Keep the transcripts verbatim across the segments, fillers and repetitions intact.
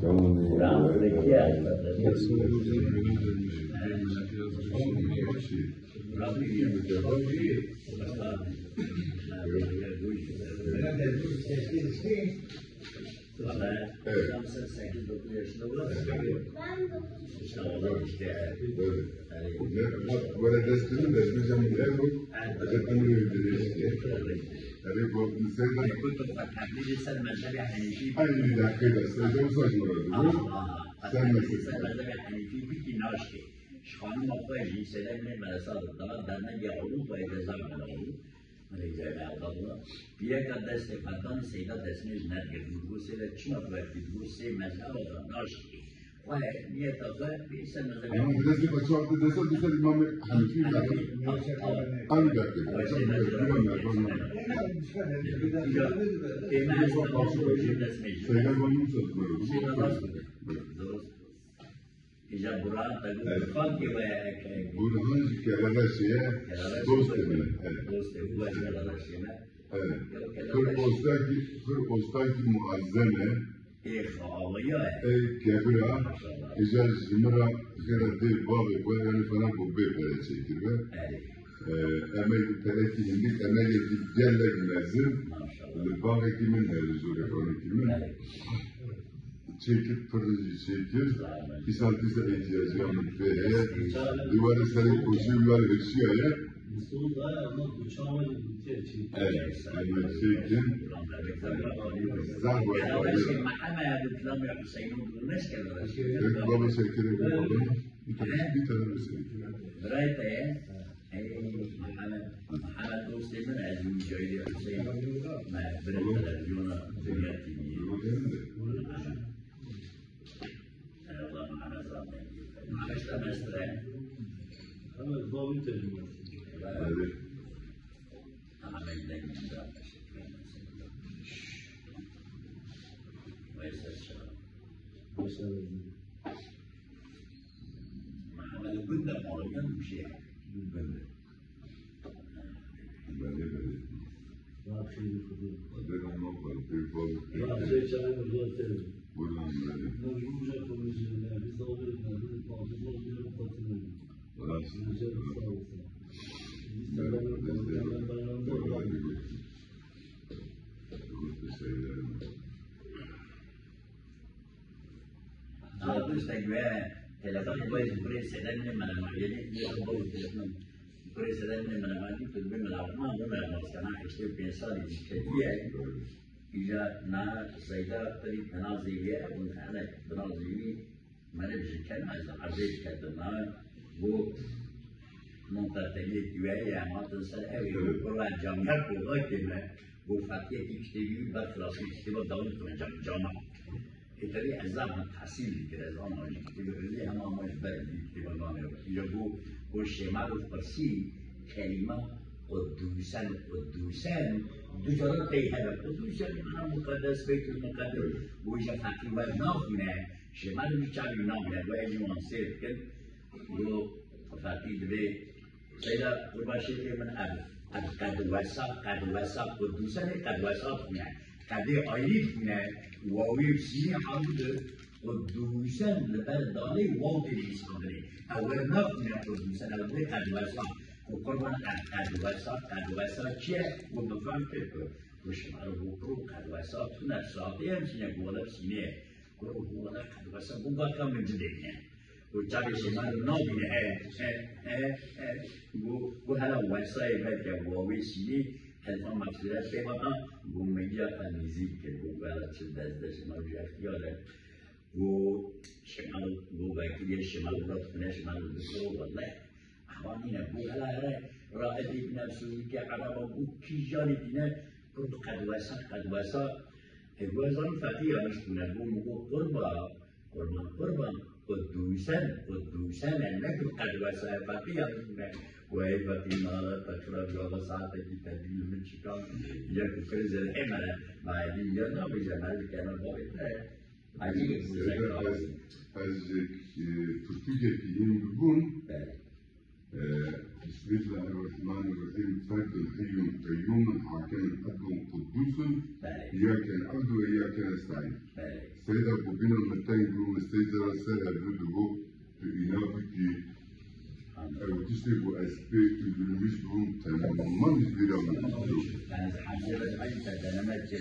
Çawanê Kur'an zeki ye. Valla, Evet. Tam sen sekiz dokuz yaşında olan. İşte oğlum işte. Böyle. Yani, Ne, bak, böyle ders verin de, bir zaman ne bu? Acaba ne bileyim işte. Tabii bu, sen de Hani كنت بتحدث لسه المذهب الحنيفي. Aynı dakikada sen de uzak oldu. Aha, aha. Sen nasıl? Sen المذهب الحنيفي bir ki naşki. Şanı mafta jî selam ne merasa da daha dernek ya oğlum, bu evde zaman oğlum. Rêzerê Abdullah, pîreka destê xwe dan Seyda destmêj nedigirt. Min digot, Seyda, çima tu wekî digot, sê mezheba de naşikî. Xwe niyeta xwe pê ser mezhebê Ama bir de bir kaçı vakti dese, dese İmam Hanefi de. Aynı dertleri. Seyda destmêj. Seyda Hanım çok böyle. Seyda rast bû. Doğru. Îja Burhan te got, Evet. Burhan kê we ye, ke-, Burhan jî Kelebeşê ye, Kelebeşê dostê min e. Evet. Dostê, û ez Kelebeşê me. Evet. Kır Ostakî, Kır Ostakî muazzem e. Ê, xawiya ye. Ê, kebir a. Maşallah. Îja ji min re xêra dê bavê xwe, yani fena ku bê pere çêkiribe. Evet. Ee, emegî perekî hindik, emegekî gelek mezin, Maşallah. Li bavekî min heye, li jorê xanekî min. Evet. Çêkir, pir jî çêkir. Îsal dîsa îhtiyacî min pê heye. Dîwarê serê koşî û yarê hişiya ye. Evet, yani çêkin. Zahmet var ya. Peki baba şekeri bu baba. Bir tane, bir tane mesela. Ey, Mihemed, Mihemed dostê min e, ez wî cayê Huseyîn me, birê televizyona Dinya T V'yê. Eyvallah, Mihemed rahmetli. Mihemed işte mestre. Hemen babî tercüme. Evet. Mihemed Dengiz'e teşekkür ederim. Veysel Şahin. Hoş geldin. Mihemed Gül de Mağolyan bir şey. Gül de. Belli, belli. Bak şimdi kudu. Hadi ama bak, bir balık. Ya, şey çağırın, bu da senin. Buradan böyle. Mecburca konuşuyorum yani. Biz de alıyoruz, yani. Biz de alıyoruz, biz de alıyoruz. Burası. Güzel, sağ olsun. Biz de alıyoruz, biz de alıyoruz. Zaten işte güya telefon koyup buraya seden ne bana böyle bir telefon. Kurê seden ne bana bana bir bir bana ama bu bana sana işte bir insan ilişkiye. İja na Seyda tabii bana zeyye bu ana bana zeyye. Mene ji kelma ez erdê dikerdim, ha. Bu muqateliyê güveyê em hatin ser ew ê, Evet. Kurwa camiyet kurda kême, bu Fatihekî kitêbî û ber filasî kitêba dawî dikine cam-, cama. E, tabii ez zahmet tahsil dikir, ez ama ji kitêbê Rizî hema ama ji ber vî kitêba name. Ya bu, bu şêma û pirsî kelîma Qudûsen, Qudûsen, du cara tey hebe. Qudûsen mana muqeddes, Beytül Muqeddes. Bu îja Fatihî wer naxwîne. Şêma de çavî namîne, wê jî wan sêr bikin. Got, Fatî divê, Seyda, qurba şêxê min ev, ev qedwesa, qedwesa, qudûsenê qedwesa dixwîne. Qedê ayrî dixwîne, wawî û sînê hemû di qudûsen li ber danê waw tê nivîsandinê. Ew wer naxwîne qudûsen, ew divê qedwesa. Û qurban ev qedwesa, qedwesa çi ye? Û min fehm kir ku, ku şima re got, qedwesa tune, saetê em sîne, gola sînê ye. Got, wele qedwesa, got, got ka min cidê ne. Got, çavê şima re nabîne, he, he, he, he. Got, got, hela wesayê belke wawê sînê, telefon mexsûre pê vata, got, min ya te nêzîk kir, got, wela çi dest de şima re ji extiyar e. Got, şima re, got, vekirî şima re, got, xune şima re, got, wele. Ewa nîne, got, hela here, raetê bine, sûrîke, ereba, got, kîjanê tîne, got, qedwesa, qedwesa. Ê, wezan Fetî yanlış bûne, bû min got, "Qurban, qurban, qurban, Qudûsen, Qudûsen e, ne ku qed wesa ye, Fetî yanlış bûne." Wê Fetî nala te çira bi gava saetekî te dî li min çikan, ya ku kir zilhê me, ma edî ya nabêje, me li kena bavê te. Hecî Seyda, ez, ez ji, e, pirtûkekî hîn bibûm. Belê. Ee, بسم الله الرحمن الرحيم. فرد حي قيوم حاكم عدل قدوس. Belê. إياك نعبد وإياك نستعين. Belê. Seyda ku bîna min teng bû, min Seyda ra ser hev bû, dibû, tu îna bikî. Anladım. Ew tiştê ku ez pê û dilmîş bûm, temamî ji bîra min diçû. Yani, hemşire, hemşire deneme çi?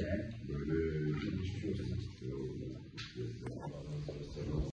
Böyle.